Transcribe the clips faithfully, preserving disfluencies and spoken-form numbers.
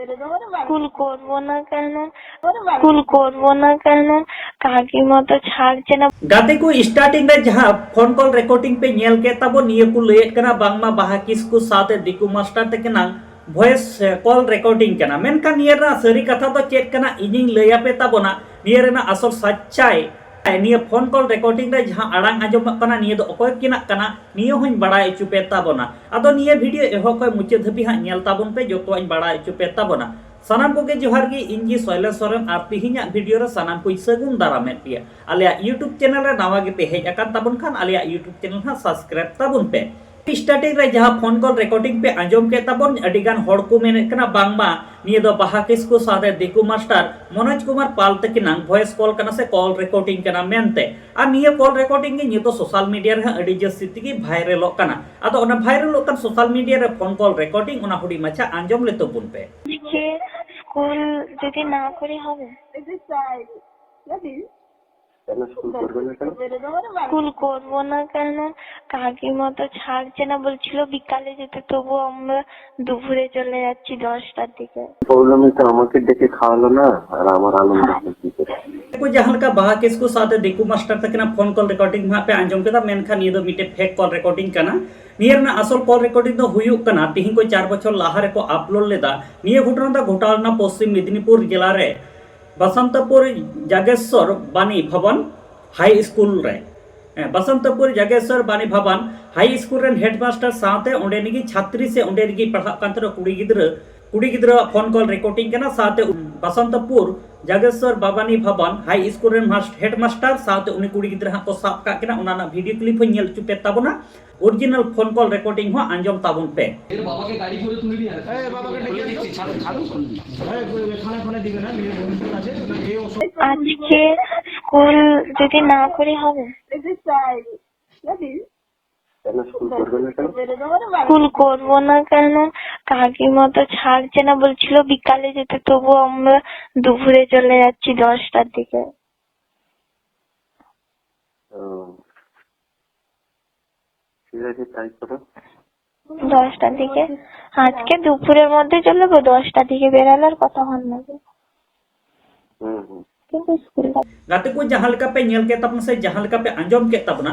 School করব না কেন? স্কুল করব না কেন? কাকিমা তো ছাড়ছে না। গাᱛᱮ ᱠᱚ, starting ᱨᱮ ᱡᱟᱦᱟᱸ ᱯᱷᱳᱱ ᱠᱚᱞ ᱨᱮᱠᱚᱨᱰᱤᱝ ᱯᱮ ᱧᱮᱞ ᱠᱮᱫ ᱛᱟᱵᱚᱱ, ᱱᱤᱭᱟᱹ ᱠᱚ ᱞᱟᱹᱭᱮᱫ ᱠᱟᱱᱟ ᱵᱟᱝᱢᱟ ᱵᱟᱦᱟ ᱠᱤᱥᱠᱩ ᱥᱟᱶᱛᱮ ᱫᱤᱠᱩ ᱢᱟᱥᱴᱟᱨ ᱛᱟᱹᱠᱤᱱᱟᱜ ᱵᱷᱚᱭᱮᱥ ᱠᱚᱞ ᱨᱮᱠᱚᱨᱰᱤᱝ ᱠᱟᱱᱟ᱾ ᱢᱮᱱᱠᱷᱟᱱ ᱱᱤᱭᱟᱹ ᱨᱮᱱᱟᱜ ᱥᱟᱹᱨᱤ ᱠᱟᱛᱷᱟ ᱫᱚ ᱪᱮᱫ ᱠᱟᱱᱟ, ᱤᱧᱤᱧ ᱞᱟᱹᱭ ᱟᱯᱮ ᱛᱟᱵᱚᱱᱟ᱾ ᱱᱤᱭᱟᱹ ᱨᱮᱱᱟᱜ ᱟᱥᱚᱞ ᱥᱟᱪᱪᱟᱭ, ᱱᱤᱭᱟᱹ ᱯᱷᱳᱱ ᱠᱚᱞ ᱨᱮᱠᱚᱨᱰᱤᱝ ᱨᱮ ᱡᱟᱦᱟᱸ ᱟᱲᱟᱝ ᱟᱸᱡᱚᱢᱚᱜ ᱠᱟᱱᱟ, ᱱᱤᱭᱟᱹ ᱫᱚ ᱚᱠᱚᱭ ᱠᱤᱱᱟᱜ ᱠᱟᱱᱟ, ᱱᱤᱭᱟᱹ ᱦᱚᱸᱧ ᱵᱟᱲᱟᱭ ᱦᱚᱪᱚ ᱯᱮ ᱛᱟᱵᱚᱱᱟ᱾ ᱟᱫᱚ ᱱᱤᱭᱟᱹ ᱵᱷᱤᱰᱤᱭᱳ ᱮᱦᱚᱵ ᱠᱷᱚᱱ ᱢᱩᱪᱟᱹᱫ ᱫᱷᱟᱹᱵᱤᱡ ᱦᱟᱸᱜ ᱧᱮᱞ ᱛᱟᱵᱚᱱ ᱯᱮ, ᱡᱚᱛᱚᱣᱟᱜ ᱤᱧ ᱵᱟᱲᱟᱭ ᱦᱚᱪᱚ ᱯᱮ ᱛᱟᱵᱚᱱᱟ᱾ ᱥᱟᱱᱟᱢ ᱠᱚᱜᱮ ᱡᱚᱦᱟᱨ ᱜᱮ, ᱤᱧ ᱜᱮ ᱥᱚᱭᱞᱮᱥ ᱥᱚᱨᱮᱱ, ᱟᱨ ᱛᱤᱦᱤᱧᱟᱜ ᱵᱷᱤᱰᱤᱭᱳ ᱨᱮ ᱥᱟᱱᱟᱢ ᱠᱚᱧ ᱥᱟᱹᱜᱩᱱ ᱫᱟᱨᱟᱢᱮᱫ ᱯᱮᱭᱟ᱾ ᱟᱞᱮᱭᱟᱜ YouTube ᱪᱮᱱᱮᱞ ᱨᱮ ᱱᱟᱣᱟ ᱜᱮᱯᱮ ᱦᱮᱡ ᱟᱠᱟᱱ ᱛᱟᱵᱚᱱ ᱠᱷᱟᱱ, ᱟᱞᱮᱭᱟᱜ YouTube ᱪᱮᱱᱮᱞ ᱦᱟᱸᱜ ᱥᱟᱵᱥᱠᱨᱟᱭᱤᱵ ᱛᱟᱵᱚᱱ ᱯᱮ᱾ ᱥᱴᱟᱨᱴᱤᱝ ᱨᱮ ᱡᱟᱦᱟᱸ ᱯᱷᱳᱱ ᱠᱚᱞ ᱨᱮᱠᱚᱨᱰᱤᱝ ᱯᱮ ᱟᱸᱡᱚᱢ ᱠᱮᱫ ᱛᱟᱵᱚᱱ, ᱟᱹᱰᱤ ᱜᱟᱱ ᱦᱚᱲ ᱠᱚ ᱢᱮᱱᱮᱫ ᱠᱟᱱᱟ ᱵᱟᱝᱢᱟ ᱱᱤᱭᱟᱹ ᱫᱚ ᱵᱟᱦᱟ ᱠᱤᱥᱠᱩ ᱥᱟᱶᱛᱮ ᱫᱤᱠᱩ ᱢᱟᱥᱴᱟᱨ ᱢᱚᱱᱳᱡᱽ ᱠᱩᱢᱟᱨ ᱯᱟᱞ ᱛᱟᱹᱠᱤᱱᱟᱝ ᱵᱷᱚᱭᱮᱥ ᱠᱚᱞ ᱠᱟᱱᱟ ᱥᱮ ᱠᱚᱞ ᱨᱮᱠᱚᱨᱰᱤᱝ ᱠᱟᱱᱟ ᱢᱮᱱᱛᱮ᱾ ᱟᱨ ᱱᱤᱭᱟᱹ ᱠᱚᱞ ᱨᱮᱠᱚᱨᱰᱤᱝ ᱜᱮ ᱱᱤᱛᱚᱜ ᱥᱳᱥᱟᱞ ᱢᱤᱰᱤᱭᱟ ᱨᱮᱦᱚᱸ ᱟᱹᱰᱤ ᱡᱟᱹᱥᱛᱤ ᱛᱮᱜᱮ ᱵᱷᱟᱭᱨᱟᱞᱚᱜ ᱠᱟᱱᱟ᱾ ᱟᱫᱚ ᱚᱱᱟ ᱵᱷᱟᱭᱨᱟᱞᱚᱜ ᱠᱟᱱ ᱥᱳᱥᱟᱞ ᱢᱤᱰᱤᱭᱟ ᱨᱮ ᱯᱷᱳᱱ ᱠᱚᱞ ᱨᱮᱠᱚᱨᱰᱤᱝ, ᱚᱱᱟ ᱦᱩᱰᱤᱧ ᱢᱟᱪᱷᱟ ᱟᱸᱡᱚᱢ ᱞᱮ ᱛᱟᱵᱚᱱ ᱯᱮ᱾ যে স্কুল যদি না করে হবে? কেন স্কুল করবে না কেন? স্কুল করব না কেন? কাকিমা তো ছাড়ছে না, বলছিল বিকালে যেতে, তবু আমরা দুপুরে চলে যাচ্ছি দশটার দিকে। প্রবলেম তো আমাকে ডেকে খাওয়ালো না, আর আমার আনন্দ হয় কি করে? ᱠᱚ ᱡᱟᱦᱟᱸ ᱞᱮᱠᱟ ᱵᱟᱦᱟ ᱠᱤᱥᱠᱩ ᱥᱟᱶᱛᱮ ᱫᱤᱠᱩ ᱢᱟᱥᱴᱟᱨ ᱛᱟᱹᱠᱤᱱᱟᱜ ᱯᱷᱳᱱ ᱠᱚᱞ ᱨᱮᱠᱚᱨᱰᱤᱝ ᱦᱟᱸᱜ ᱯᱮ ᱟᱸᱡᱚᱢ ᱠᱮᱫᱟ, ᱢᱮᱱᱠᱷᱟᱱ ᱱᱤᱭᱟᱹ ᱫᱚ ᱢᱤᱫᱴᱮᱡ ᱯᱷᱮᱠ ᱠᱚᱞ ᱨᱮᱠᱚᱨᱰᱤᱝ ᱠᱟᱱᱟ᱾ ᱱᱤᱭᱟᱹ ᱨᱮᱱᱟᱜ ᱟᱥᱚᱞ ᱠᱚᱞ ᱨᱮᱠᱚᱨᱰᱤᱝ ᱫᱚ ᱦᱩᱭᱩᱜ ᱠᱟᱱᱟ, ᱛᱤᱦᱤᱧ ᱠᱚ ᱪᱟᱨ ᱵᱚᱪᱷᱚᱨ ᱞᱟᱦᱟ ᱨᱮᱠᱚ ᱟᱯᱞᱳᱰ ᱞᱮᱫᱟ᱾ ᱱᱤᱭᱟᱹ ᱜᱷᱚᱴᱚᱱᱟ ᱫᱚ ᱜᱷᱚᱴᱟᱣ ᱞᱮᱱᱟ ᱯᱚᱥᱪᱤᱢ ᱢᱮᱫᱤᱱᱤᱯᱩᱨ ᱡᱮᱞᱟ ᱨᱮ ᱵᱟᱥᱚᱱᱛᱚᱯᱩᱨ ᱡᱟᱜᱮᱥᱣᱚᱨ ᱵᱟᱱᱤ ᱵᱷᱚᱵᱚᱱ ᱦᱟᱭ ᱥᱠᱩᱞ ᱨᱮ᱾ ᱦᱮᱸ, ᱵᱟᱥᱚᱱᱛᱚᱯᱩᱨ ᱡᱟᱜᱮᱥᱣᱚᱨ ᱵᱟᱱᱤ ᱵᱷᱚᱵᱚᱱ ᱦᱟᱭ ᱥᱠᱩᱞ ᱨᱮᱱ ᱦᱮᱰᱢᱟᱥᱴᱟᱨ ᱥᱟᱶᱛᱮ ᱚᱸᱰᱮ ᱨᱤᱱᱤᱡ ᱪᱷᱟᱛᱨᱤ ᱥᱮ ᱚᱸᱰᱮ ᱨᱤᱱᱤᱡ ᱯᱟᱲᱦᱟᱜ ᱠᱟᱱ ᱛᱟᱦᱮᱱᱟ ᱠᱩᱲᱤ ᱜᱤᱫᱽᱨᱟᱹ, ᱠᱩᱲᱤ ᱜᱤᱫᱽᱨᱟᱹᱣᱟᱜ ᱯᱷᱳᱱ ᱠᱚᱞ ᱨᱮᱠᱚᱨᱰᱤᱝ ᱠᱟᱱᱟ᱾ ᱥᱟᱶᱛᱮ ᱵᱟᱥᱚᱱᱛᱚᱯᱩᱨ ᱡᱟᱜᱮᱥᱣᱚᱨ ᱵᱟᱵᱟᱱᱤ ᱵᱷᱚᱵᱚᱱ ᱦᱟᱭ ᱥᱠᱩᱞ ᱨᱮᱱ ᱢᱟᱥ-, ᱦᱮᱰᱢᱟᱥᱴᱟᱨ ᱥᱟᱶᱛᱮ ᱩᱱᱤ ᱠᱩᱲᱤ ᱜᱤᱫᱽᱨᱟᱹ ᱦᱟᱸᱜ ᱠᱚ ᱥᱟᱵ ᱠᱟᱜ ᱠᱤᱱᱟ᱾ ᱚᱱᱟ ᱨᱮᱱᱟᱜ ᱵᱷᱤᱰᱤᱭᱳ ᱠᱞᱤᱯ ᱦᱚᱸᱧ ᱧᱮᱞ ᱦᱚᱪᱚ ᱯᱮ ᱛᱟᱵᱚᱱᱟ᱾ ᱚᱨᱤᱡᱤᱱᱟᱞ ᱯᱷᱳᱱ ᱠᱚᱞ ᱨᱮᱠᱚᱨᱰᱤᱝ ᱦᱚᱸ ᱟᱸᱡᱚᱢ ᱛᱟᱵᱚᱱ ᱯᱮ᱾ আজকে স্কুল যদি না করে হবে? কেন স্কুল করবে না কেন? স্কুল করব না কেন? কাকিমা তো ছাড়ছে না, বলছিল বিকালে যেতে, তবু আমরা দুপুরে চলে যাচ্ছি দশটার দিকে। ও, ঠিক আছে, তাই করো। দশটা থেকে। আজকে দুপুরের মধ্যে চলে গো, দশটা থেকে বেরালে আর কথা হন না গো। হুম হুম কিন্তু স্কুলটা ᱜᱟᱛᱮ ᱠᱚ, ᱡᱟᱦᱟᱸ ᱞᱮᱠᱟ ᱯᱮ ᱧᱮᱞ ᱠᱮᱫ ᱛᱟᱵᱚᱱᱟ ᱥᱮ ᱡᱟᱦᱟᱸ ᱞᱮᱠᱟ ᱯᱮ ᱟᱸᱡᱚᱢ ᱠᱮᱫ ᱛᱟᱵᱚᱱᱟ,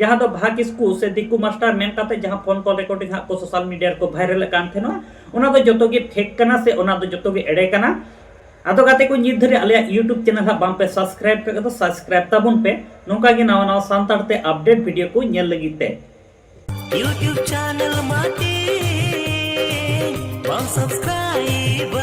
ᱡᱟᱦᱟᱸ ᱫᱚ ᱵᱷᱟ ᱠᱤᱥᱠᱩ ᱥᱮ ᱫᱤᱠᱩ ᱢᱟᱥᱴᱟᱨ ᱢᱮᱱ ᱠᱟᱛᱮ ᱡᱟᱦᱟᱸ ᱯᱷᱳᱱ ᱠᱚᱞ ᱨᱮᱠᱚᱨᱰᱤᱝ ᱦᱟᱸᱜ ᱠᱚ ᱥᱳᱥᱟᱞ ᱢᱤᱰᱤᱭᱟ ᱨᱮᱠᱚ ᱵᱷᱟᱭᱨᱟᱞᱮᱫ ᱠᱟᱱ ᱛᱟᱦᱮᱱᱟ, ᱚᱱᱟ ᱫᱚ ᱡᱚᱛᱚ ᱜᱮ ᱯᱷᱮᱠ ᱠᱟᱱᱟ ᱥᱮ ᱚᱱᱟ ᱫᱚ ᱡᱚᱛᱚ ᱜᱮ ᱮᱲᱮ ᱠᱟᱱᱟ᱾ ᱟᱫᱚ ᱜᱟᱛᱮ ᱠᱚ, ᱱᱤᱛ ᱫᱷᱟᱹᱨᱤᱡ ᱟᱞᱮᱭᱟᱜ YouTube ᱪᱮᱱᱮᱞ ᱦᱟᱸᱜ ᱵᱟᱝ ᱯᱮ ᱥᱟᱵᱥᱠᱨᱟᱭᱤᱵ ᱠᱟᱜ ᱫᱚ ᱥᱟᱵᱥᱠᱨᱟᱭᱤᱵ ᱛᱟᱵᱚᱱ ᱯᱮ, ᱱᱚᱝᱠᱟ ᱜᱮ ᱱᱟᱣᱟ ᱱᱟᱣᱟ ᱥᱟᱱᱛᱟᱲ ᱛᱮ ᱟᱯᱰᱮᱴ ᱵᱷᱤᱰᱤᱭᱳ ᱠᱚ ᱧᱮᱞ ᱞᱟᱹᱜᱤᱫ ᱛᱮ᱾ YouTube channel ᱢᱟᱴᱤ ᱵᱟᱢ subscribe